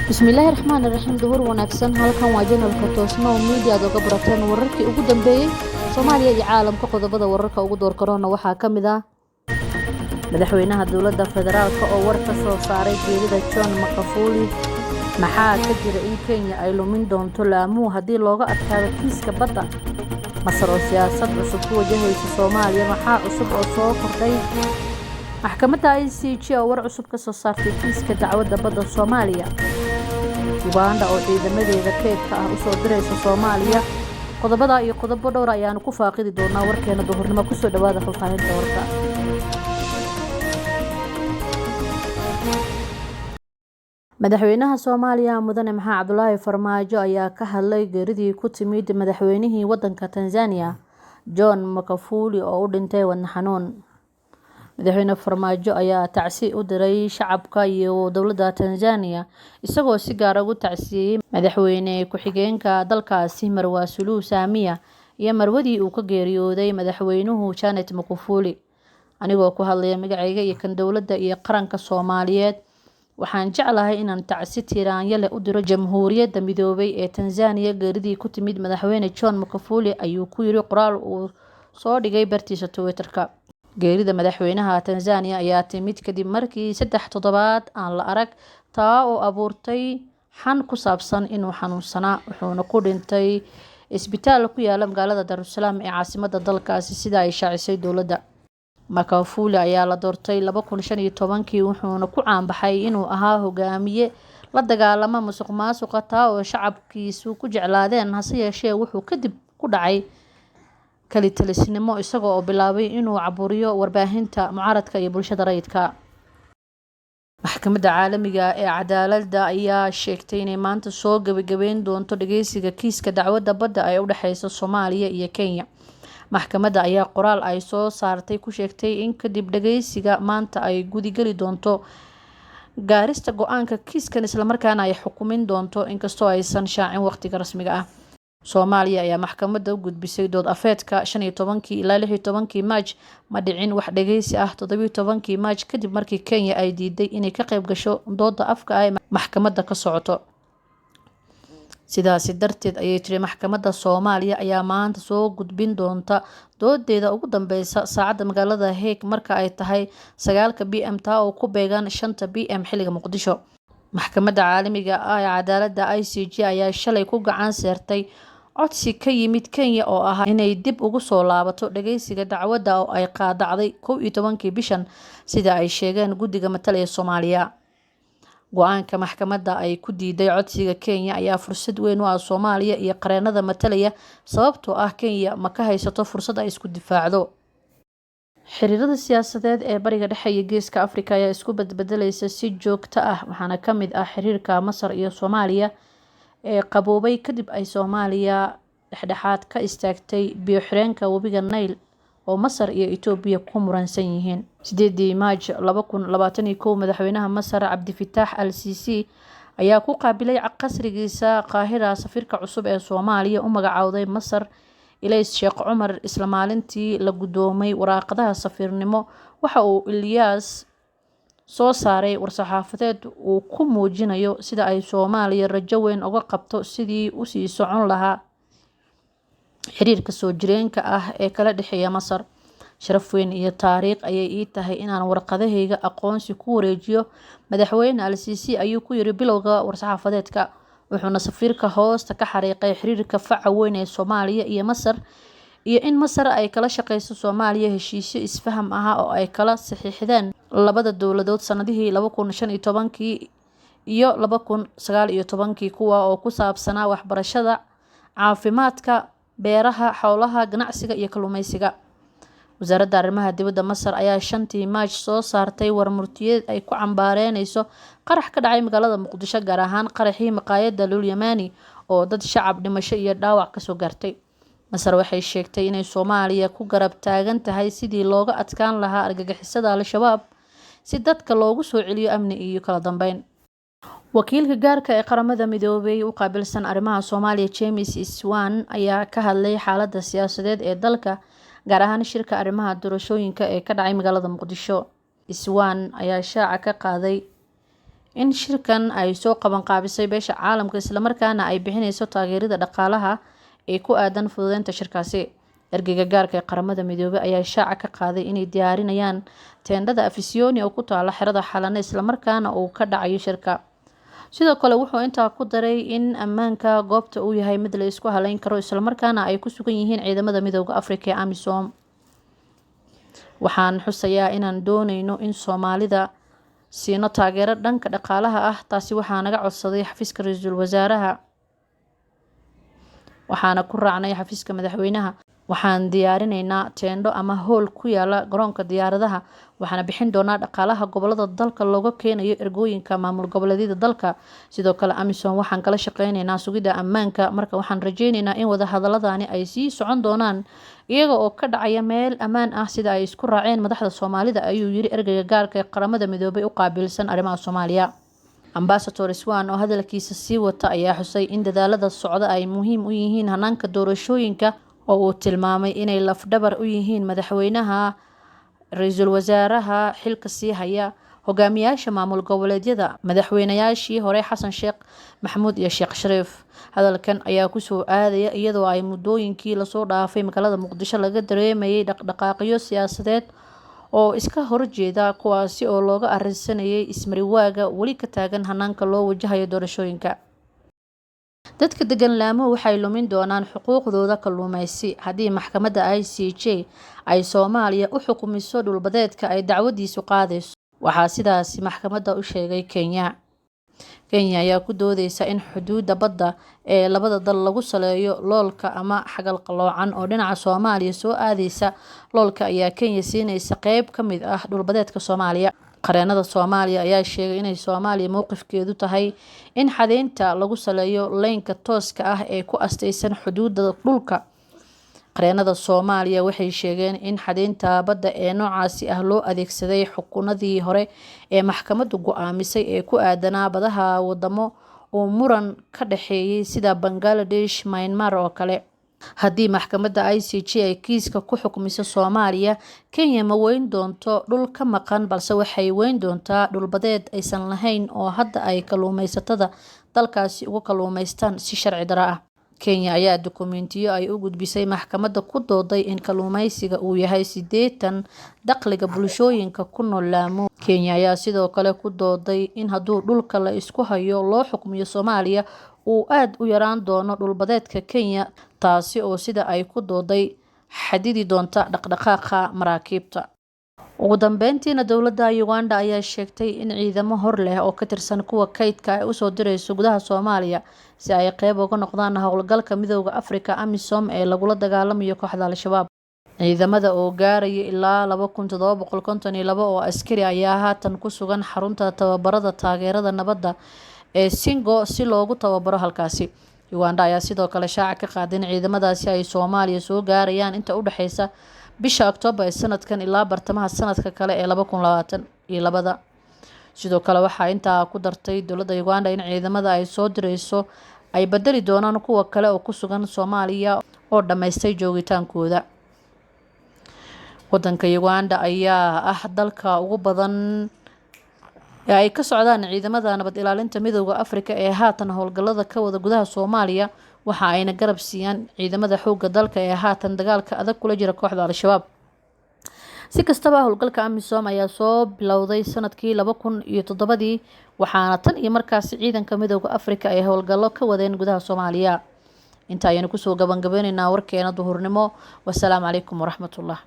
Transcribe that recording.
Bismillaahi Raxmaani Raxiim. Duhur wanaagsan. Halkan waa channelka Toosnow Media aad uga barateen wararkii ugu dambeeyay Soomaaliya iyo caalamka. Qodobada wararka ugu door karoona waxaa ka mid ah madaxweynaha dowladda federaalka oo war ka soo saaray geerida John Magufuli. Maxaa ka jira in Kenya ay lumin doonto Lamu haddii looga adkaado kiiska badda? Masar oo siyaasad cusub ku wajahaysa Soomaaliya, maxaa cusub oo soo kordhay? Maxkamadda ICJ oo war cusub ka soo saartay kiiska dacwadda badda Soomaaliya. Uganda oo ciidamadeeda keydka ah usoo diraysa Soomaaliya. Qodobada iyo qodobo dhowr ayaanu ku faaqidi doonaa warkeena duhurnimo. Kusoo dhawaada faahfaahinta warka. Madaxweynaha Soomaaliya Mudane Maxamed Cabdulaahi Farmaajo ayaa ka hadlay geeridii ku timid madaxweynihii wadanka Tanzania John Magufuli oo u dhintay wadne xanuun. Madaxweyne Farmaajo ayaa tacsi u diray shacabka iyo dowladda Tanzania, isagoo si gaar ah ugu tacsiyeeyay madaxweyne ku-xigeenka dalkaasi Marwa Suluhu Samia iyo marwadii uu ka geeriyooday madaxweynuhu Janet Magufuli. Anigoo ku hadlaya magacayga iyo kan dowladda iyo qaranka Soomaaliyeed, waxaan jeclahay inaan tacsi tiiraanyo leh u diro Jamhuuriyadda Midoobay ee Tanzania geeridii ku timid madaxweyne John Magufuli, ayuu ku yiri qoraal uu soo dhigay bartiisa Twitter-ka. Geerida madaxweynaha Tanzania ayaa timid kadib markii 3 toddobaad aan la arag, taa oo abuurtay xan ku saabsan inuu xanuunsanaa, wuxuuna ku dhintay isbitaal ku yaala magaalada Dar es Salaam ee caasimadda dalkaasi, sida ay shaacisay dowladda. Magufuli ayaa la doortay 2015kii, wuxuuna ku caanbaxay inuu ahaa hogaamiye la dagaalama musuqmaasuqa, taa oo shacabkiisu ku jeclaadeen. Hase yeeshee, wuxuu kadib ku dhacay kalitalisnimo, isaga oo bilaabay inuu caburiyo warbaahinta mucaaradka iyo bulshada rayidka. Maxkamadda Caalamiga ah ee Cadaaladda ayaa sheegtay inay maanta soo gabagabeyn doonto dhageysiga kiiska dacwadda badda ee u dhexeysa Soomaaliya iyo Kenya. Maxkamadda ayaa qoraal ay soo saartay ku sheegtay in kadib dhageysiga maanta ay gudigeli doonto gaarista go'aanka kiiskan, islamarkaana ay xukumin doonto, inkastoo aysan shaacin waqtiga rasmiga ah. Soomaaliya ayaa maxkamadda u gudbisay dood afeedka 15kii ilaa 16kii Maaj. Ma dhicin wax dhageysi ah 17kii Maaj kadib markii Kenya ay diiday inay ka qayb gasho doodda afka ah ee maxkamadda ka socoto. Sidaasi darteed, ayay tiri maxkamadda, Soomaaliya ayaa maanta soo gudbin doonta doodeeda ugu dambeysa saacadda magaalada Hague marka ay tahay 9 PM, taa oo ku beegan 5 PM xilliga Muqdisho. Maxkamadda Caalamiga ah ee Cadaaladda ICJ ayaa shalay ku gacan seertay codsi ka yimid Kenya oo ahaa inay dib ugu soo laabato dhageysiga dacwadda oo ay qaadacday 11kii bishan, sida ay sheegeen guddiga matalaya Soomaaliya. Go'aanka maxkamadda ay ku diiday codsiga Kenya ayaa fursad weyn u ah Soomaaliya iyo qareenada matalaya, sababtoo ah Kenya ma ka haysato fursad ay isku difaacdo. Xiriirada siyaasadeed ee Bariga Dhexe iyo Geeska Afrika ayaa isku bedbedelaysa si joogto ah, waxaana ka mid ah xiriirka Masar iyo Soomaaliya ee qaboobay kadib ay Soomaaliya dhexdhexaad ka istaagtay biyo-xireenka webiga Nile oo Masar iyo Itoobiya ku muransan yihiin. 8dii Maaj 2021, madaxweynaha Masar Cabdifataax Al-Siisi ayaa ku qaabilay qasrigiisa Qaahira safiirka cusub ee Soomaaliya u magacowday Masar, Ilays Sheekh Cumar. Isla maalintii la gudoomay waraaqadaha safiirnimo, waxa uu Ilyas soo saaray war-saxaafadeed uu ku muujinayo sida ay Soomaaliya rajo weyn uga qabto sidii u sii socon lahaa xiriirka soo jireenka ah ee kala dhexeeya Masar. Sharaf weyn iyo taariikh ayay ii tahay inaan warqadahayga aqoonsi ku wareejiyo madaxweyne Al-Siisi, ayuu ku yiri bilowga war-saxaafadeedka. Wuxuuna safiirka hoosta ka xariiqay xiriirka faca weyn ee Soomaaliya iyo Masar, iyo in Masar ay kala shaqeyso Soomaaliya heshiisyo isfaham ah oo ay kala saxiixdeen labada dowladood sanadihii 2015kii iyo 2019kii, kuwa oo ku saabsanaa waxbarashada, caafimaadka, beeraha, xoolaha, ganacsiga iyo kalluumeysiga. Wasaaradda Arrimaha Dibadda Masar ayaa 5tii Maaj soo saartay war murtiyeed ay ku cambaareynayso qarax ka dhacay magaalada Muqdisho, gaar ahaan qaraxii maqaayadda Lul Yamani oo dad shacab dhimasho iyo dhaawac kasoo gaartay. Masar waxay sheegtay inay Soomaaliya ku garab taagan tahay sidii looga adkaan lahaa argagixisada Al-Shabaab si dadka loogu soo celiyo amni iyo kala dambeyn. Wakiilka gaarka ee Qaramada Midoobay u qaabilsan arrimaha Soomaaliya James Swan ayaa ka hadlay xaaladda siyaasadeed ee dalka, gaar ahaan shirka arrimaha doorashooyinka ee ka dhacay magaalada Muqdisho. Swan ayaa shaaca ka qaaday in shirkan ay soo qabanqaabisay beesha caalamka, islamarkaana ay bixineyso taageerada dhaqaalaha ee ku aadan fududeynta shirkaasi. Ergeyga gaarka ee Qaramada Midoobay ayaa shaaca ka qaaday inay diyaarinayaan teendhada Afisyooni oo ku taala xerada Xalane, islamarkaana uu ka dhacayo shirka. Sidoo kale wuxuu intaa ku daray in ammaanka goobta uu yahay mid la isku haleyn karo, islamarkaana ay ku sugan yihiin ciidamada Midowga Afrika ee AMISOM. Waxaan xusayaa inaan dooneyno in Soomaalida siino taageero dhanka dhaqaalaha ah, taasi waxaa naga codsaday xafiiska ra-iisul wasaaraha, waxaana ku raacnay xafiiska madaxweynaha. Waxaan diyaarineynaa teendho ama hool ku yaala garoonka diyaaradaha, waxaana bixin doonaa dhaqaalaha gobolada dalka looga keenayo ergooyinka maamul goboleedyada dalka. Sidoo kale AMISOM waxaan kala shaqeyneynaa sugidda ammaanka. Marka waxaan rajeyneynaa in wadahadaladani ay sii socon doonaan iyaga oo ka dhacaya meel ammaan ah, sida ay isku raaceen madaxda Soomaalida, ayuu yiri ergeyga gaarka ee Qaramada Midoobay u qaabilsan arrimaha Soomaaliya. Ambassador Swan oo hadalkiisa sii wata ayaa xusay in dadaalada socda ay muhiim u yihiin hanaanka doorashooyinka, oo uu tilmaamay inay lafdhabar u yihiin madaxweynaha, ra-iisul wasaaraha xilka sii haya, hogaamiyaasha maamul goboleedyada, madaxweynayaashii hore Xasan Sheekh Maxamuud iyo Sheekh Shariif. Hadalkan ayaa kusoo aadaya iyadoo ay muddooyinkii lasoo dhaafay magaalada Muqdisho laga dareemayay dhaqdhaqaaqyo siyaasadeed oo iska horjeeda, kuwaasi oo looga arrinsanayay ismariwaaga weli ka taagan hanaanka loo wajahayo doorashooyinka. Dadka degan Lamu waxay lumin doonaan xuquuqdooda kalluumeysi haddii maxkamadda ICJ ay Soomaaliya u xukumiso dhulbadeedka ay dacwadiisu qaadayso. Waxaa sidaasi maxkamadda u sheegay Kenya. Kenya ayaa ku doodeysa in xuduudda badda ee labada dal lagu saleeyo loolka ama xagal qaloocan oo dhinaca Soomaaliya soo aadeysa. Loolka ayaa Kenya siinaysa qeyb ka mid ah dhulbadeedka Soomaaliya. Qareenada Soomaaliya ayaa sheegay inay Soomaaliya mowqifkeedu tahay in xadeynta lagu saleeyo leynka tooska ah ee ku asteysan xuduudda dhulka. Qareenada Soomaaliya waxay sheegeen in xadeynta badda ee noocaasi ah loo adeegsaday xukunadii hore ee maxkamaddu go'aamisay ee ku aadanaa badaha wadamo uu muran ka dhexeeyay sida Bangladesh, Myanmar oo kale. Haddii maxkamadda ICJ ay kiiska ku xukmiso Soomaaliya, Kenya ma weyn doonto dhul ka maqan, balse waxay weyn doontaa dhulbadeed aysan lahayn oo hadda ay kalluumeysatada dalkaasi uga kalluumeystaan si sharci darro ah. Kenya ayaa dukumeentiyo ay u gudbisay maxkamadda ku dooday in kalluumeysiga uu yahay 80 dakhliga bulshooyinka ku nool Lamu. Kenya ayaa sidoo kale ku dooday in hadduu dhulka la isku hayo loo xukmiyo Soomaaliya, uu aad u yaraan doono dhulbadeedka Kenya, taasi oo sida ay ku dooday xadidi doonta dhaqdhaqaaqa maraakiibta. Ugu dambeyntiina, dowladda Uganda ayaa sheegtay in ciidamo hor leh oo ka tirsan kuwa kaydka ay usoo dirayso gudaha Soomaaliya si ay qeyb uga noqdaan howlgalka Midowga Afrika AMISOM ee lagula dagaalamayo kooxda Al-Shabaab. Ciidamada oo gaaraya ilaa 2752 oo askari ayaa haatan ku sugan xarunta tababarada taageerada nabadda ee Singo si loogu tababaro halkaasi. Uganda ayaa sidoo kale shaaca ka qaaday in ciidamadaasi ay Soomaaliya soo gaarayaan inta u dhexeysa bisha Oktoobar ee sanadkan ilaa bartamaha sanadka kale ee 2022. Sidoo kale waxaa intaa ku dartay dowladda Uganda in ciidamada ay soo dirayso ay bedeli doonaan kuwa kale oo ku sugan Soomaaliya oo dhammaystay joogitaankooda. Wadanka Uganda ayaa ah dalka ugu badan ee ay ka socdaan ciidamada nabad ilaalinta Midowga Afrika ee haatan howlgallada ka wada gudaha Soomaaliya, waxa ayna garab siiyaan ciidamada xoogga dalka ee haatan dagaalka adag kula jira kooxda Al-Shabaab. Si kastaba, howlgalka AMISOM ayaa soo bilowday sanadkii 2007, waxaana tan iyo markaasi ciidanka Midowga Afrika ay howlgallo ka wadeen gudaha Soomaaliya. Inta ayaynu kusoo gabangabeyneynaa warkeena duhurnimo. Wasalaamu calaykum waraxmatullah.